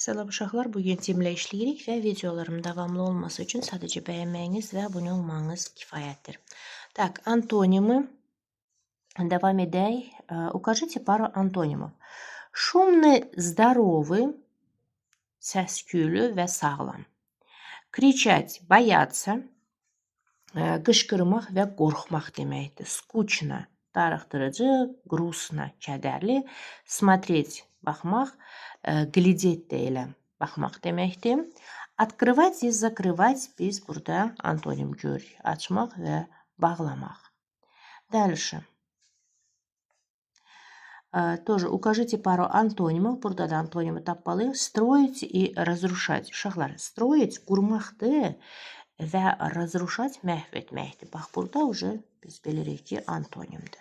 Salam uşaqlar, bugün timlə işləyirik və videolarım davamlı olması üçün sadəcə bəyənməyiniz və abunə olmağınız kifayətdir. Так, антонимы. Devam edək. Укажите пару антонимов. Шумный, здоровый, səs-küylü və sağlam. Кричать, бояться, qışqırmaq və qorxmaq deməkdir. Скучно, darıxdırıcı, грустно, kədərli. Смотреть, baxmaq, глядеть də elə baxmaq deməkdir. Открывать и закрывать biz burada antonim görürük. Açmaq və bağlamaq. Дальше. Тоже укажите пару антонимов. Burada da antonimi tapmalıyıq. Строить и разрушать. Uşaqlar, строить qurmaqdır və разрушать məhv etməkdir. Bax, burada уже biz bilirik ki, antonimdir.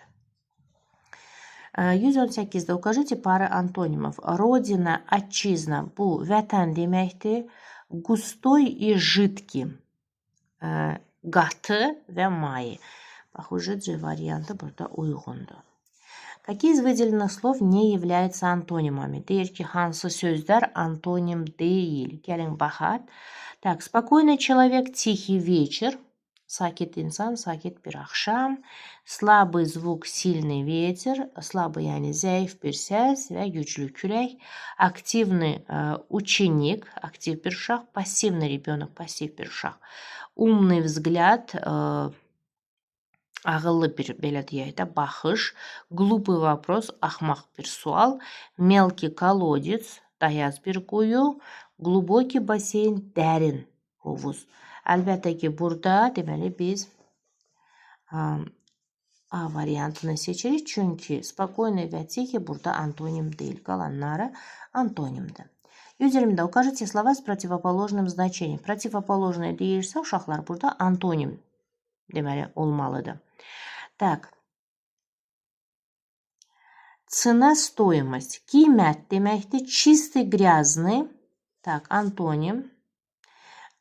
118-də укажите пары антонимов. Родина, отчизна. Bu vətən deməkdir. Густой и жидкий. Qatı və maye. Bax, уже C variantı burada uyğundur. Какие из выделенных слов не являются антонимами? Deyir ki, hansı sözlər antonim deyil? Gəlin baxaq. Так, спокойный человек, тихий вечер. Sakit insan, sakit bir axşam. Слабый звук, сильный ветер. Слабый, yəni zəif bir səs və güclü külək. Активный ученик, aktiv bir uşaq. Пассивный ребенок, passiv bir uşaq. Умный взгляд, ağıllı bir, belə deyək də, baxış. Глупый вопрос, axmaq bir sual. Мелкий колодец, dayaz bir quyu. Глубокий бассейн, dərin hovuz. Əlbəttə ki, burada deməli biz A variantını seçirik. Çünki спокойный və тихий burada antonim deyil. Qalanları antonimdir. 120-də укажите слова с противоположным значением. Противоположный deyirsə, uşaqlar, burada antonim deməli olmalıdır. Так. Цена, стоимость. Qiymət deməkdir. Чистый, грязный. Так, antonim.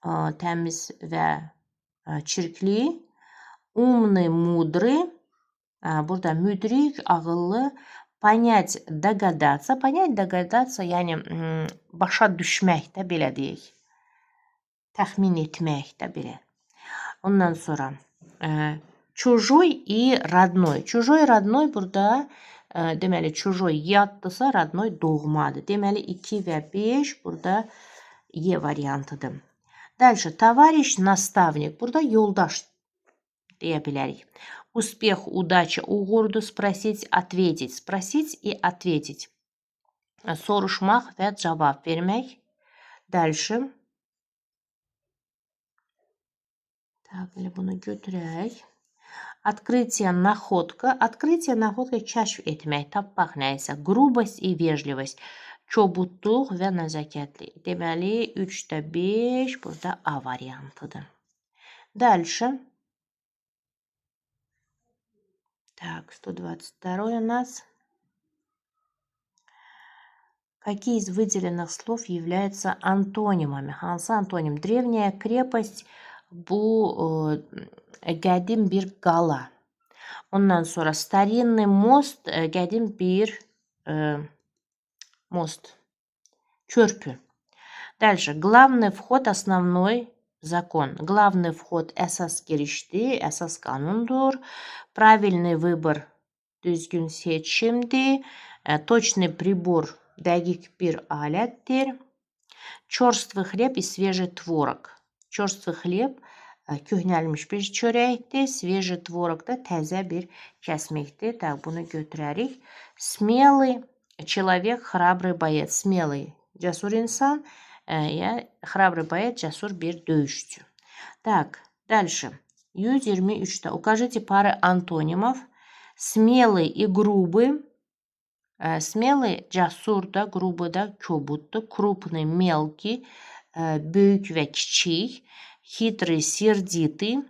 Təmiz və çirkli. Умный, мудрый. Burada müdrik, ağıllı. Понять, догадаться. Понять, догадаться, yəni başa düşmək də belə deyək. Təxmin etmək də belə. Ondan sonra чужой и родной. Чужой, родной burada deməli чужой yaddırsa, родной doğmadır. Deməli 2 və 5 burada E variantıdır. Дальше товарищ, наставник. Burada yoldaş deyə bilərik. Успех, удача, uğurdur. Спросить, ответить. Спросить и ответить. Soruşmaq və cavab vermək. Дальше. Так, elə bunu götürək. Открытие, находка. Открытие, находка kəşf etmək, tapmaq nəyisə. Грубость и вежливость. Kobudluq və nəzakətlik. Deməli, 3-də 5 burada A variantıdır. Дальше. Так, 122 у нас. Какие из выделенных слов являются антонимами? Hansı antonim? Древняя крепость bu qədim bir qala. Ondan sonra старинный мост qədim bir мост, körpü. Дальше. Главный вход, основной закон. Главный вход əsas girişdir, əsas qanundur. Правильный выбор düzgün seçimdir. Точный прибор dəqiq bir alətdir. Черствый хлеб и свежий творог. Черствый хлеб köhnəlmiş bir çörəkdir. Свежий творог da təzə bir kəsmikdir. Так, bunu götürərik. Смелый человек, храбрый боец. Смелый cəsur insan, ya храбрый боец cəsur bir döyüşçü. Так, дальше. 123-də укажите пары антонимов. Смелый и грубый. Смелый cəsur da, грубый da kobuddur. Крупный, мелкий, böyük və kiçik. Хитрый, сердитый,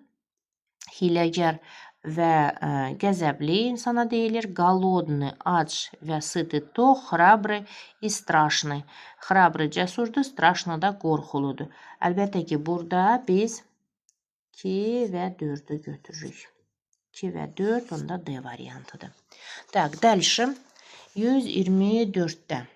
hiləgər və qəzəbli insana deyilir. Голодный, ac və сытый, tox, храбрый и страшный. Храбрый cəsurdur, страшный da qorxuludur. Əlbəttə ki, burada biz 2 və 4-ü götürürük. 2 və 4, onda D variantıdır. Так, дальше. 124-də.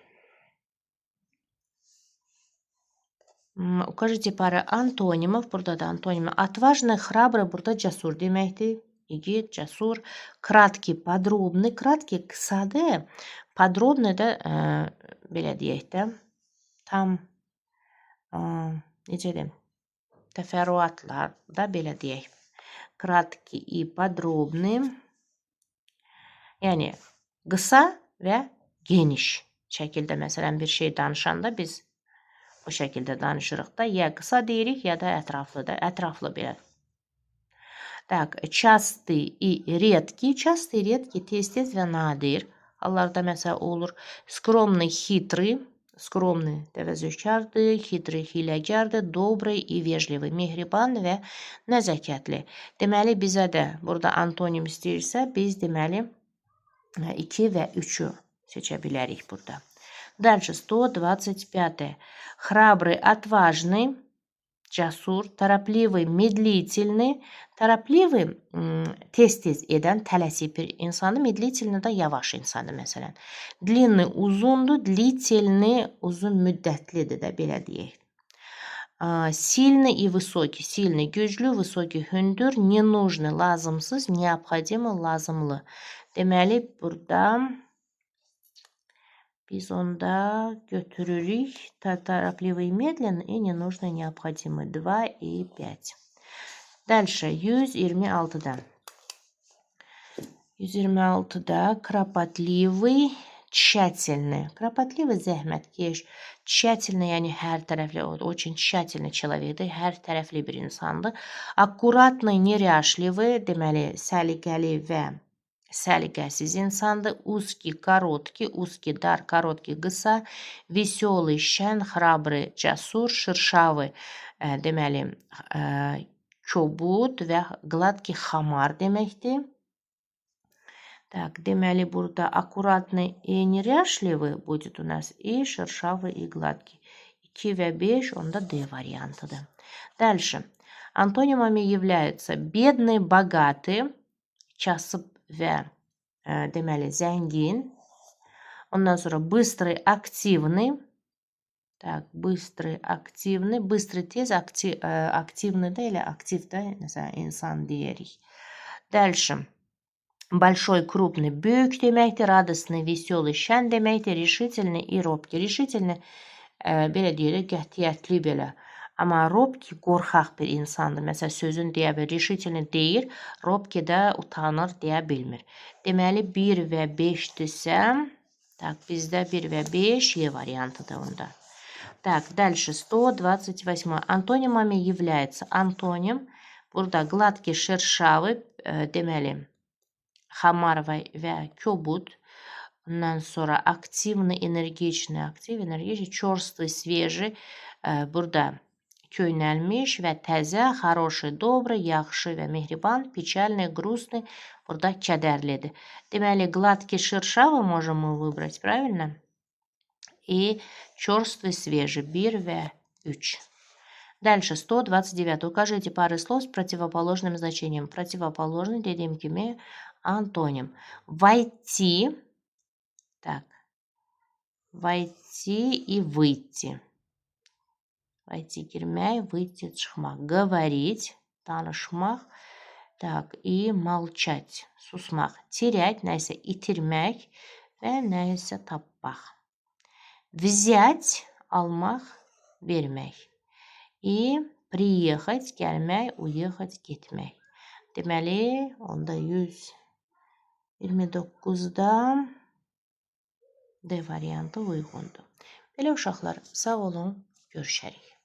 Укажите пары антонимов. Burada da antonimi отважный, храбрый, burada cəsur deməkdir. İgid, cəsur. Краткий, подробный. Краткий qısadır. Подробный da belə deyək də, tam necə deyim, təfərrüatlar da belə deyək. Краткий и подробный. Yəni qısa və geniş şəkildə, məsələn, bir şey danışanda biz o şəkildə danışırıq da, ya qısa deyirik, ya da ətraflı da, ətraflı belə. Так, частый и редкий. Частый, редкий, tez-tez və nadir hallarda məsələn olur. Скромный, хитрый. Скромный təvazökardır, хитрый hiyləgərdir, добрый и вежливый, mehriban və nəzakətli. Deməli, bizə də burada antonim istəyirsə, biz deməli 2 və 3-ü seçə bilərik burada. Дальше 125. Храбрый, отважный, cəsur, торопливый, медлительный. Торопливый tez-tez edən, tələsik bir insandır. Медлительный da yavaş insandır məsələn. Длинный uzundur, длительный uzun müddətlidir də belə deyək. Сильный и высокий. Сильный güclü, высокий hündür, ненужный lazımsız, необходимый lazımlı. Deməli burada biz onda götürürük торопливый, медленный и ненужный, необходимый. 2 и 5. Дальше 126-da. 126-da кропотливый, тщательный. Кропотливый zəhmətkeş, тщательный, yəni hər tərəfli, очень тщательный человekdir, hər tərəfli bir insandır. Аккуратный, неряшливый, deməli səliqəli və səliqəsiz insandır. Узкий, короткий, узкий dar, короткий qısa, веселый, şən, храбрый, cəsur, шершавый, deməli kobud və гладкий xamar deməkdir. Так, deməli burada аккуратный и неряшливый будет у нас, и шершавый, и гладкий. 2 və 5 onda D variantıdır. Дальше. Антонимами являются бедный, богатый, kasıb və deməli zəngin. Ondan sonra быстрый, активный. Так, быстрый, активный. Быстрый tez, активный da elə aktiv də məsələn insan deyirik. Дальше. Большой, крупный, böyük deməkdir. Радостный, веселый, şən deməkdir. Решительный и робкий. Решительный belə deyək, qətiyyətli belə. Amma робкий qorxaq bir insandır. Məsələn, sözünü deyə bilir. Решительный deyir, робкий də utanır, deyə bilmir. Deməli, 1 və 5-dirsə, так, bizdə 1 və 5 E variantıdır onda. Так, дальше 128. Антонимами является антоним. Burada гладкий, шершавый, deməli, xamar və kobud. Ondan sonra активный, энергичный, aktiv, энергичный, черствый, свежий. Burada köhnəlmiş və təzə, хороший, добрый, yaxşı və mehriban, печальный, грустный, burada kədərlidir. Deməli, гладкий, шершавый можем мы выбрать, правильно? И черствый, свежий, 1 və 3. Дальше, 129. Укажите пары слов с противоположным значением. Противоположный dediyim kimi антоним. Войти, так, войти и выйти. Войти girmək, выйти çıxmaq. Говорить, danışmaq. Так, и молчать, susmaq. Терять, nəyisə itirmək və nəyisə tapmaq. Взять, almaq, vermək. И приехать, gəlmək, уехать, getmək. Deməli, onda 129-da D variantı uyğundur. Belə uşaqlar, sağ olun, görüşərik.